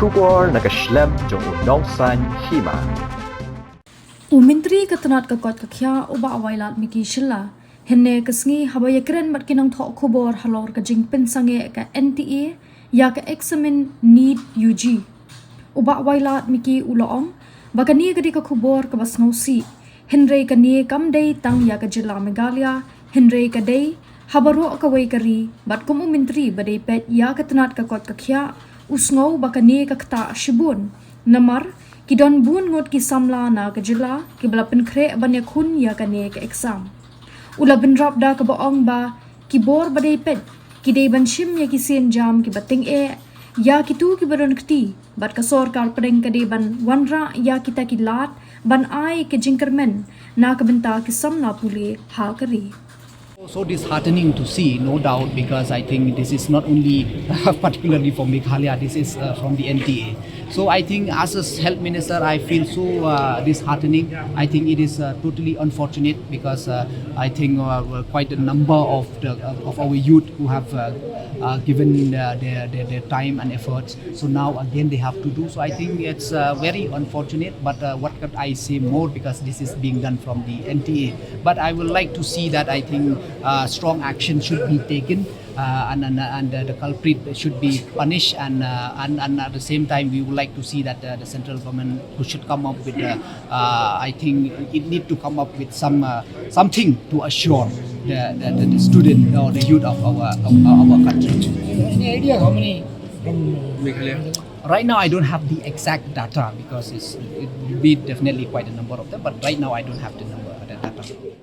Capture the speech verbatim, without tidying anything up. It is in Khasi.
Khubor na ka shlem jong u Nongsaiñ Hima. U Myntri ka tnat ka koit ka khiah u Bah Wailadmiki Shylla, hynne ka sngi haba ïakren bad ki nongthoh khubor halor ka jingpynsangeh ka N T A ïa ka eksamin NEET U G, u Bah Wailadmiki u la ong ba kane ka dei ka khubor kaba sngewsih, hynrei kane kam dei tang ïa ka jylla Meghalaya, hynrei ka dei ha baroh kawei ka ri, bad kum u Myntri ba dei peit ïa ka tnat ka koit ka khiah, u sngew ba kane ka ktah shibun. Namar ki don bun ngut ki samla na ka jylla kiba la pynkhreh ban ïakhun ïa kane ka exam. U la bynrap da kaba ong ba ki bor ba dei peit ki dei ban shim ïa ki sienjam kiba tyngeh ïa kito kiba don kti, bad ka sorkar pdeng ka dei ban wanrah ïa kita ki lad ban ai ka jingkyrmen na ka bynta ki samla pule ha ka ri. So disheartening to see, no doubt, because I think this is not only particularly for Meghalaya, this is uh, from the N T A. So I think as a health minister, I feel so uh, disheartening. I think it is uh, totally unfortunate because uh, I think uh, quite a number of the uh, of our youth who have uh, uh, given uh, their, their their time and efforts. So now again they have to do. So I think it's uh, very unfortunate. But uh, what could I say more, because this is being done from the N T A. But I would like to see that I think uh, strong action should be taken. Uh, and and, and uh, the culprit should be punished, and, uh, and and at the same time we would like to see that uh, the central government should come up with uh, uh, I think it need to come up with some uh, something to assure the, the, the, the student or the youth of our of our country. Any idea how many from Meghalaya? Right now I don't have the exact data because it's, it will be definitely quite a number of them, but right now I don't have the number, the data.